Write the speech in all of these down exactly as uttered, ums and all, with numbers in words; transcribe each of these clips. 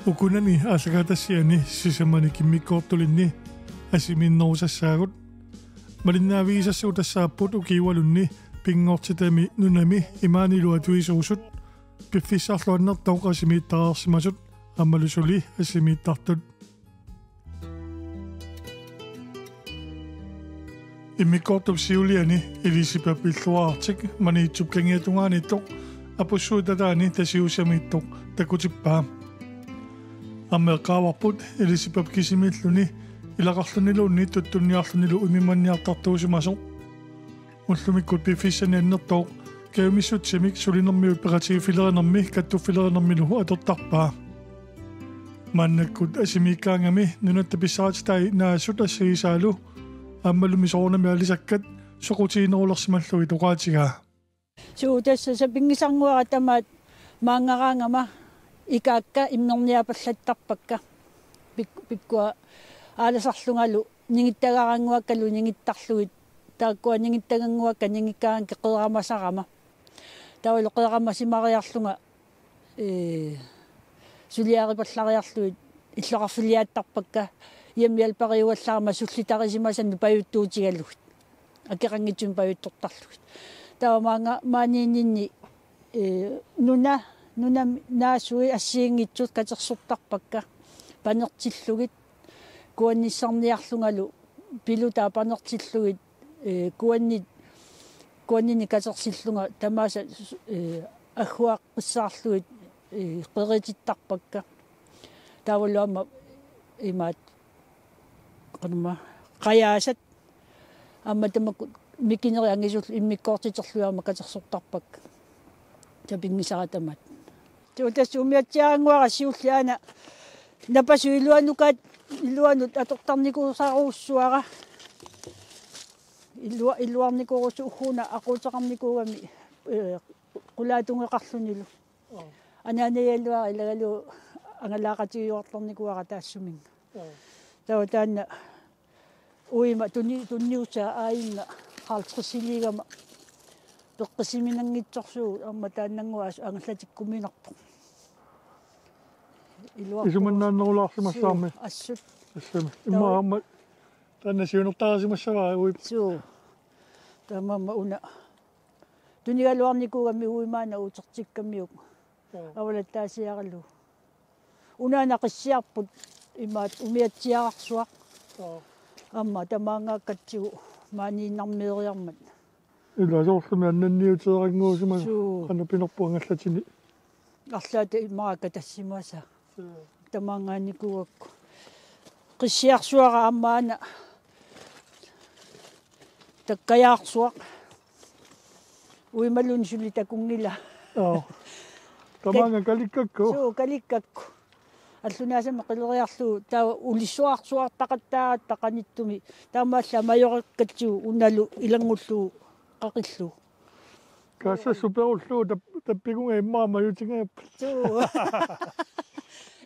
Ukunani aallakaatitassiani sisamanik immikkoortulinni asimiinnerusassaagut. Malinnaavigisassagut tassaapput ukiualunni pinngortitami nunami imaanilu atuisuusut piffissarlu annertooq asimiittareersimasut aammalu suli asimiittartut. Immikkoortup siuliani Elisabeth Pilluaartik Maniitsup kangiatungaaniittoq Apussuit Ataani Tasiusamiittoq takutippaa. Aamma eqqaavarput Elisabeth kisimiilluni ilaqarluniluunniit tuttunniarlunilu imimmanniartartuusimasoq. Ullumikkut piffissani annertooq kajumissutsimik sulinermigut peqatigiiffilerinermi kattuffilerinermilu atortarpaa. Maannakkut asimiikkaangami nunatta pissaatitai Naasut assagisaalu aammalumi soorunami aalisakkat soqutiginerulersimallugit oqaatigaa. Suu, tassa sapinngisarnguara tamaat maanngaraangama ikaakka immerniapallattarpakka. Pik-, pikkua aalasarlungalu ningittagaraannguakkalu ningittarlugit. Taakkua ningittagannguakka ningikkaangakkit qeeramasarama. Taavalu qeeramasimariarlunga, ee, suliaripallariarlugit illoqarfiliaattarpakka. Hjemmehjælperiugallarama sullitarisimasannut pajuttuutigalugit. Akeqanngitsumik pajuttortarlugit. Taava maanga-, maaniinninni, ee, nuna, nuna Naasui assigiinngitsut katersortarpakka. Panertillugit kuannissarniarlungalu pilutaa panertillugit, ee, kuannit, kuanninik katersillunga tamaasa, ee, agguaqqissaarlugit, ee, qeritittarpakka. Taavalu aamma imaat, qanormaa, qajaasat aamma tamakku mikinerit angisullu immikkoortiterlugit aamma katersortarpakka. Sapinngisara tamaat. Suu, tassa umiatsiaannguara siulleq aana napasut iluanukaat, iluanut atortarnikuusarujussuara. Ilua-, iluarnikuurusu ugguuna aquuteqarnikuugami, ee, qulaatungeqarlunilu. Anaanajaluara ilagalugu angalaaqatigiuartarnikuuara taassuminnga. Taava taanna uima tuni-, tunniusaa aajinnga halvtredsiliigama peqqissuminanngitsorsuugut aamma taannannguaq assut angallatikkuminarpoq. Iluarpoq. Isumannaannerulaarsimassavarmi. Suu, assut. Assami. Taava immaqa aamma taanna siunertaarisimassavaa uima. Suu. Taamaammat una tunigaluarnikuugami uimaana utertikkamiuk. Joo. Avalattaasiaralugu. Unaana qissiarput imaat umiatsiaarsuaq. Joo. Aamma tamaangaakkatsigu maaniinnarmeeriarmat. Ila soorlumi annanniuteerannguusimasoq. Suu. Qanoq pinerpoq angallatini. Arlaata immaqa katassimasaa. Suu. Tamaangaanikuugakku. Qissiarsuara aamma aana takkajaarsuaq. Uimaluunniit suli takunngilaa. Joo. Tamaanga kalikkakku. Suu, kalikkakku. Allunaasami qileriarlugu taava ulissuarsuartaqattaaratta qanittumi. Taamaallaat majorakkatsigu unalu ilanngullugu qaqillugu. Kaassassut perullugu tap-, tappikunga immaqa majutingajapput. Suu.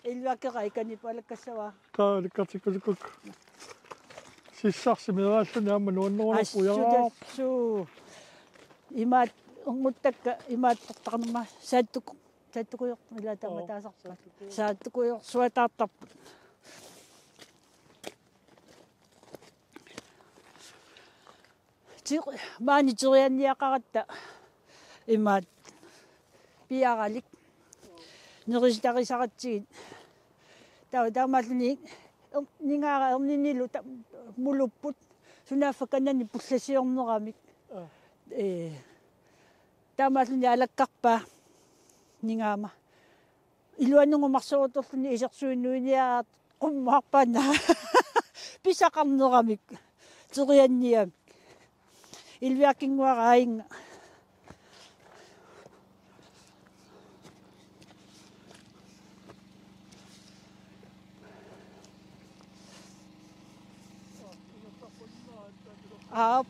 Illuakeqaa ikanipalakkassavaa. Taava alikkartikkusukkukku. Sissarsi meeraalluni aamma nuannerunarpoq. Assut ujaraa. Assut. Imaat ernguttakka imaattortaqarnerma saattuku-, saattukujoq ilaa taama. Oo, taasarpaat. Saattukujoq. Saattukujorsuataartarput. Ti-, maani terianniaqaratta imaat piaralik nerisitarisaratsigit. Taava taamaalluni er-, ningaara erninilu ta-, mulupput sunaaffa kanani pullasiorneramik. Aa. Ee, taamaalluni alakkarpaa ningaama. Iluanungumarsorutorluni isersuinnguiniaraat qummuarpaannaq pisaqarneramik terianniamik. Ilviakinnguara aajinnga. Aap.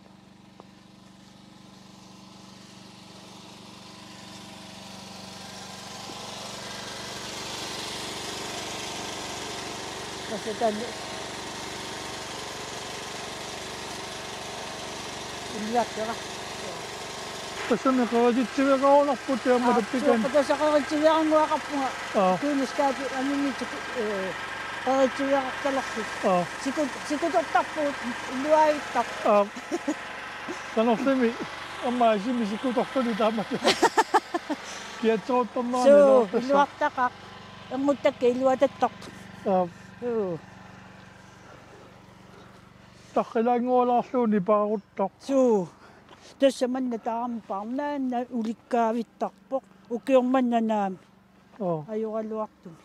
Tassa taanna ilviakkera. Tassami qerititsiveqarunarput aamma tappikani. Aa, tassa qerititsiveqarnguaqarpunga. Aa. Køleskabit aninitik, ee, qerititsiveqartalerput. Aa. Sikut-, sikutortarpugut iluarittarput. Aa. Qanorlumi aamma asimi sikutortuni taama. Kiatsoortarnerani. Suu, iluartaqaaq. Iluartaqaaq. Ernuttakka iluatattarput. Aa. Suu. Tarrilaanngualaarlugu nipaaruttarpoq. Suu. Tassa manna taama paarnaanna ulikkaavittarpoq. Ukioq manna naamik. Oo. Ajoraluartumik.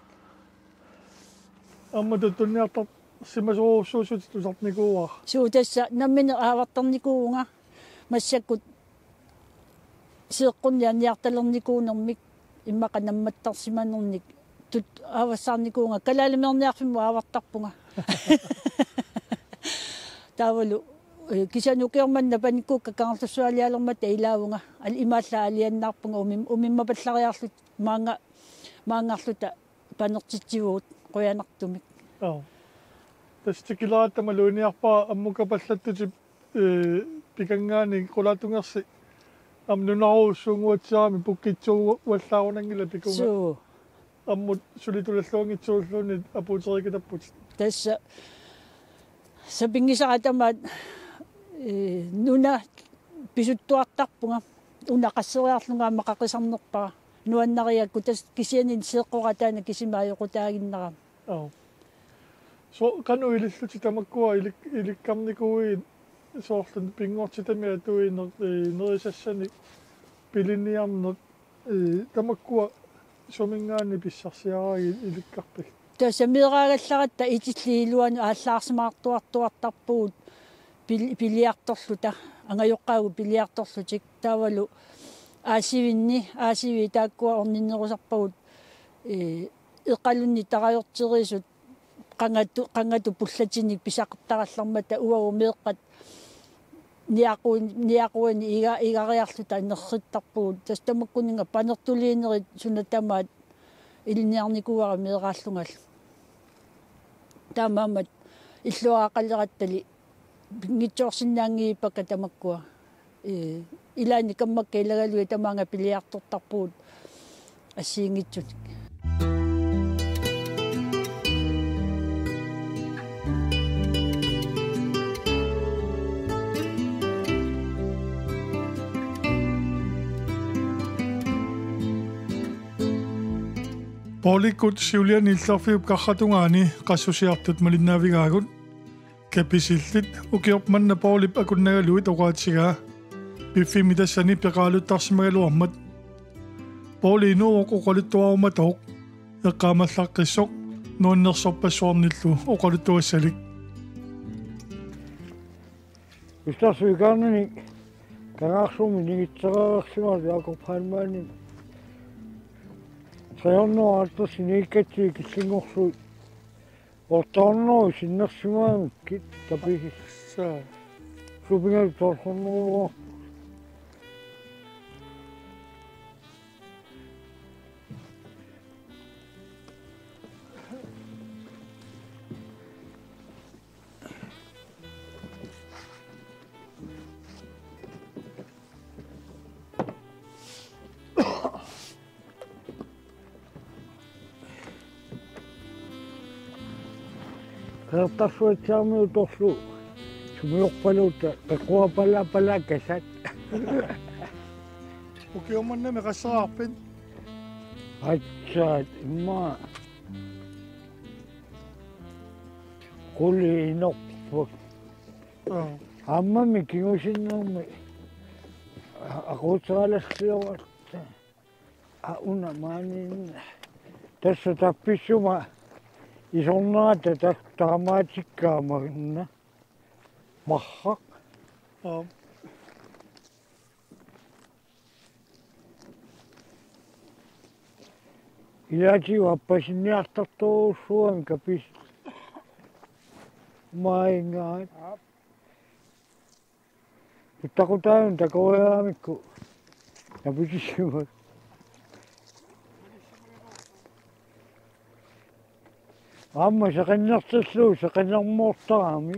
Aamma tuttunniartarsimasorujussuusutit tusarnikuuara. Suu, tassa nammineq aavartarnikuuvunga. Massakkut seeqqunnik anniartalernikuunermik immaqa nammattarsimanernik tut-, aavassaarnikuuvunga, kalaalimiorniarfimmut aavartarpunga. Taavalu, ee, kisianni ukioq manna panikkukka Kangerlussualialermata ilaavunga. Al-, imaallaat aalajannaarpunga umim-, umimmapallariarluta maanga-, maanngarluta panertitsivugut qujanartumik. Aa. Tassa tikileratta maluuniarpara ammukapallattutit, ee, pikanngaanniit qulaatungersi aamma nunarujussuunnguatsiaramik pukkitsuuvallaarunanngilaq pikunga. Suu. Ammut suli tulalluanngitsuulluunniit apuuteriikitapputit. Tassa sapinngisara tamaat, ee, nuna pisuttuartarpunga. Una qasseriarlunga aamma qaqisarnerpara. Nuannarigakku tassa kisianni seeqqoraataana kisima ajoqutaaginnarama. Aa. Soorlu qanoq ilillutit tamakkua ilik-, ilikkarnikuuit soorlu pinngortitami atuineq, ee, nerisassanik piliniarneq, ee, tamakkua suminngaanniit pissarsiaraagit ilikkarpigit? Tassa meeraagallaratta itillit iluanut aallaarsimaartuartuartarpugut pil-, piliartorluta, angajoqqaagut piliartorlutik taavalu aasivinni, aasiviit taakkua orninnerusarpagut, ee, eqalunnik tarajorterisut qangatu-, qangatut pullatinik pisaqartarallarmata uagut meeqqat niaqui-, niaquinik iga-, igariarluta nerrittarpugut. Tassa tamakkuninnga panertuliinerit suna tamaat ilinniarnikuuara meeraallungalu. Taamaammat illuaraqalerattali pinngitsoorsinnaanngivippakka tamakkua. Ee, ilaanni kammakka ilagalugit tamaanga piliartortarpugut assigiinngitsunik. Paulikkut siuliani Illerfiup qarratungaani qassusiartut malinnaavigaagut. Kapisillit ukioq manna Paulip akunnagaluit oqaatigaa. Piffimmi tassani peqaaluttarsimagaluarmat. Pauli inuuvoq oqaluttuarumatooq, eqqaamallaqqissoq nuannersorpassuarnillu oqaluttuassalik. Østersø Garnini Kangaarsuarmi ningitsereersimaat Jakob Heilmannip tre hundrede og halvtreds ningikkatsigu killinngorlugit otte hundrede sinnersimagamikku tapiisissaagut. Supinga tolv hundrede. Qeqertarsuatsiarmiut torlu sumiorpaluuta qeqquapalapalakasat. Ukioq mannami qasseriarpit? Aatsaat immaqa quli inorput. Aa. Aammami kingusinnermi aquuteralassiorarta. Aa, una maaniinna. Tassa tappissuma isornerata ta-, taamaatikkaamaanna. Marraq. Aa. Ilaatigut appasinniartartorujussuugami kapis. Maajingaat. Uttaqutaanut takoriaramikku napitissimapput. Aamma seqinnertillugu seqinermoortarami.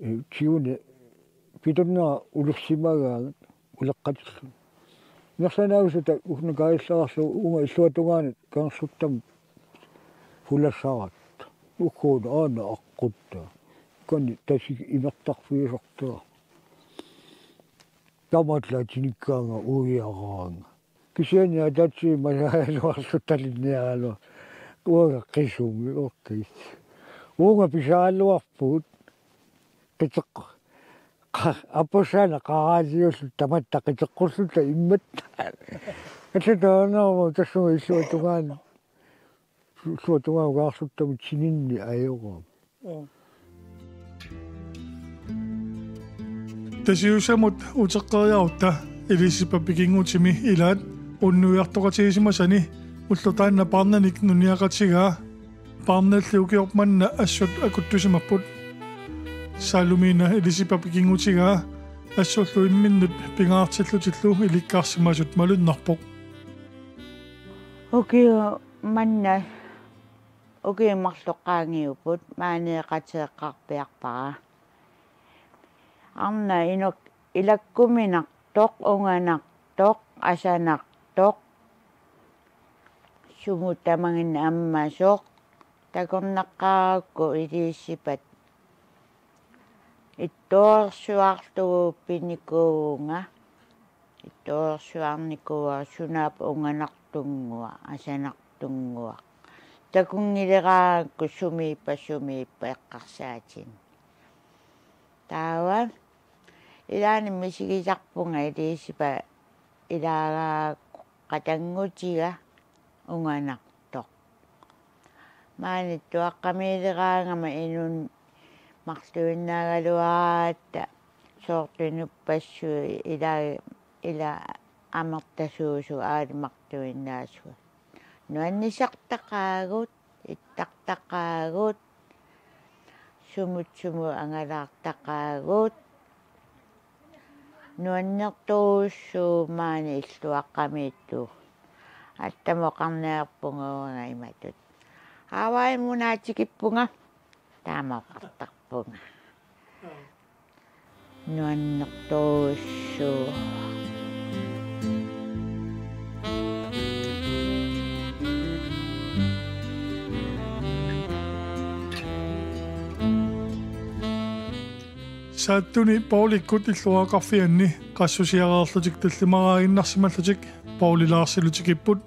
Ee, tiguni pitunnera ulersimagaangat uleqqatilluni. Imersanaavissuta una kaajallagarlugu uunga illuatungaanut kangerluttamut pulassaratta. Ukkuuna aana aqqutta. Kani tasik imertarfigisartaa. Tamallaat tinikkaanga uiaraanga. Kisianni ataatsimik masaajaluarluta talinniaraluarput. Uanga qisumi ortis. Uunga pisaraluarpugut. Qiteq-, qa-, apussaana qaraatiulluta tamatta qiteqqulluta immaqa. Assut taannaarma tassunga illuatungaanut. Illuatungaanut kangerluttamut sininni ajoraama. Tasiusamut uteqqeriarutta Elisabeth Pikinngutimi ilaat unnuiartoqatigisimasani ulloq taanna Paarnanik nuniaqatigaa. Paarnalli ukioq manna assut akuttusimapput. Saallumiina Elisabeth Pikinngutigaa assullu imminnut pingaartillutillu ilikkarsimasut malunnarpoq. Ukioq manna ukiut marluk qaangiupput, maani eqateeqqarpiarpara. Arnaq inuk ilakkuminartoq, unganartoq, asanartoq, sumut tamanginneq ammasoq, takornaqaakku Elisabeth ittoorsuarlugu pinikuuvunga. Ittoorsuarnikuuara sunaaffa unganartunnguaq, asanartunnguaq. Takunngileraangakku sumiippa, sumiippa eqqarsaatinni. Taava ilaanni misigisarpunga Elisabeth ilaagaakku qatanngutiga unganartoq. Maani ittuaqqamiileraangama inunnik marluinnaagaluaratta soorlu inuppassuit ila, ila amertasuusut aali marluinnaasuat. Nuannisartaqaagut, ittartaqaagut, sumut sumut angalaartaqaagut. Nuannertorujussuuvoq maani illuaqqamiittugut. Attamut oqarniarpunga uanga imatut: Aavai, munaa tikippunga. Taama oqartarpunga. Nuannertorujussuuvoq. Saattuni Paulikkut illuaraqarfianni qassusiareerlutik tallimaraaginnarsimallutik Pauli Larsilu tikipput.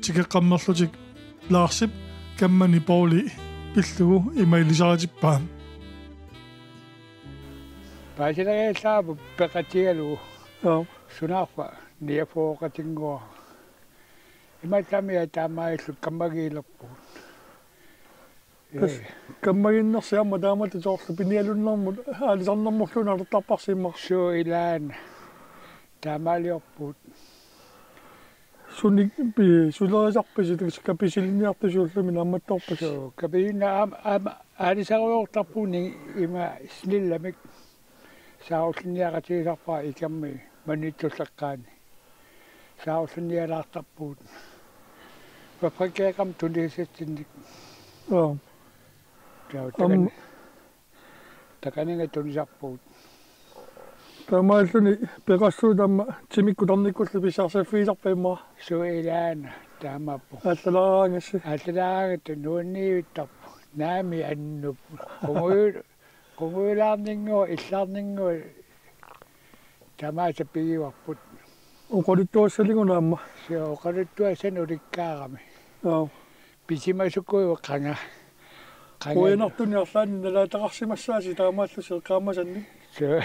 Tikeqqammerlutik Larsip kammani Pauli pillugu ima ilisaritippaa. Paasileriallaarput peqatigalugu. Joo. Sunaaffa niogfyrreqatinnguara. Imatut taamaalillutik kammagiilerpugut. Tassa. Ee. Kammaginnersi aamma taamatut soorlu pinialunnermut aalisarnermullu nalortarparsi immaqa. Suu, ilaana. Taamaaliorpugut. Sunik pi-, sulerisarpisi, tassa kapisilinniartusi ullumi naammattoorpassi? Suu, kapisinna aam-, aam-, aalisarujoortarpugut ima snillamik. Saarullinniaqatigisarpara ikammi manitsulleqqaani. Saarullinnialaartarpugut. Fabrikkeeqqami tunisatsinnik. Joo. Joo, am- takan-, takaninga tunisarpugut. Taamaalluni peqassuit aamma timikkut tarnikkullu pissarsiffigisarpat immaqa? Suu, ilaana, taamaappoq. Aallalaaraangassi. Aallalaaraangatta nuanniivittarpoq. Naamik annup. Qungujul-, qungujulaarninngooq, illaarninngooq tamaasa pigivarput. Oqaluttuassalinnguuna aamma? Suu, oqaluttuassani ulikkaarami. Joo. Pisimasukuuvoq qanga. Qanga. Qujanartumik arlaannik nalaataqarsimassaasi taamaallusi eqqaamasannik. Suu.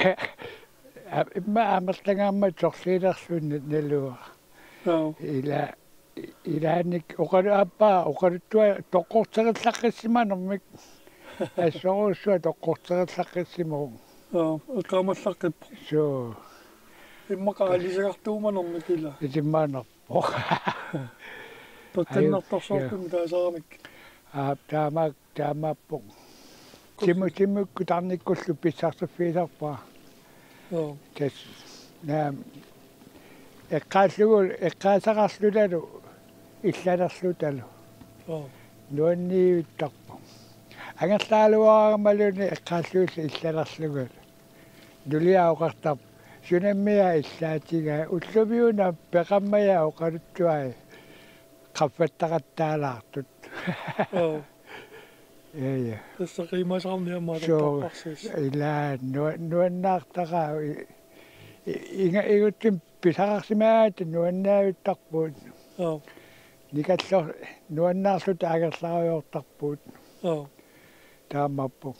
A-, immaqa amerlangaarmat sorliilerluunniit naluara. Joo. Ila, i-, ilaanni oqalu-, aappaa oqaluttuaq toqqorterillaqqissimaanermik. Assorujussuaq toqqorterillaqqissimavoq. Joo, eqqaamallaqqippoq. Suu. Immaqa aalisagartuumanermik ila. Isimmaanerpoq. Peqqinnartorsuartumik taasaramik. Aap, taamaak-, taamaappoq. Timu-, timikkut tarnikkullu pissarsiffigisarpara. Joo. Tassa, naamik. Eqqaallugu, eqqaasaqarlutalu, illalerlutalu. Joo. Nuanniivittarpoq. Angerlaaluaramaluni eqqaallugillu illalerlugu. Nulia oqartarpoq: Sunamia illaatigaa, ullumiuna peqarmaja oqaluttuai qaffattaqattaalaartut. Oo. Ja, ja. Tassa qiimasaarniammaa. Soo, tattarparsis. Ilaa, nu-, nuannaartaqaa i-, i-, inga-, iguttumik pisaqarsimaat nuannaavittarput. Oo. Nikallor nuannaarluta angerlaarujoortarput. Oo. Taamaappoq.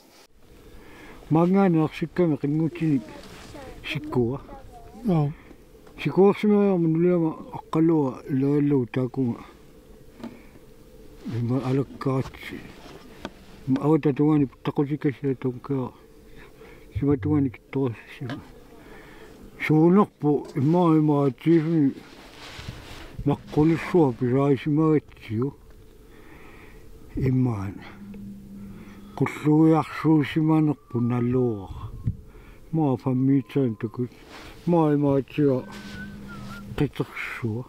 Maanngaanniit ersikkami qinngutinik sikkua. Joo. Sikuarsimariarmat nuliama aqqalua ilaallugu taakunga. Ima alakkaat. Ima avatta tungaani puttaqutikasia tunkaa. Sima tungaani kittorissima. Suunerpoq ima ima tiifni naqqulissuaq pisaarisimagatsigu. Imaana. Qulluiarsuusimanerput naluara. Ima fem meterin takut. Ima imaatiga qitersua.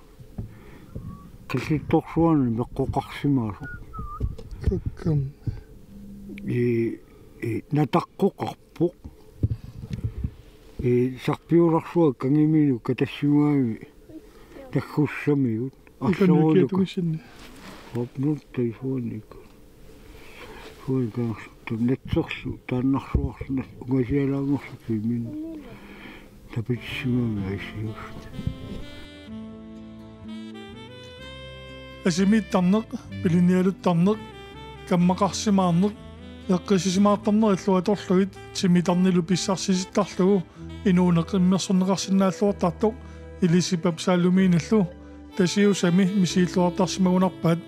Qillittorsuarni meqqoqarsimaasoq. Kakkam. I, i, nataqqoqarpoq. I, sarpiularsuaq kangiminut katassimagami taggussamigut. Ikanniukkiartugissinni. Opnut taisuanik. Suanikaarluta natserlu taannarsuarlu nas ungasialaanngorluta imin. Tapitsisimami aisius. Asimiittarneq, pilinnialuttarneq, kammaqarsimaarneq, eqqissisimaartarnerillu atorlugit timitarnilu pissarsisittarlugu inuuneq immersorneqarsinnaalluartartoq Elisabeth Salominellu Tasiusami misiilluartarsimagunarpaat.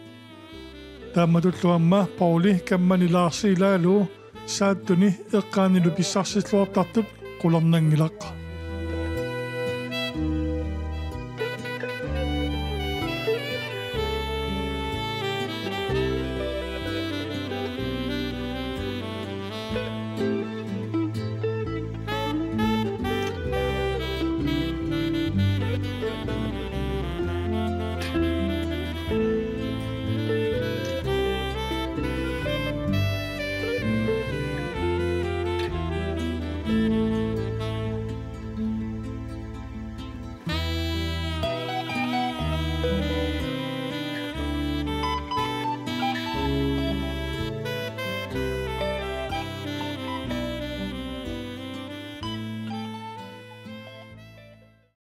Taamatullu aamma Pauli Kammani Laarsi ilaalu Saattuni eqqaanilu pissarsilluartartut qularnanngilaq.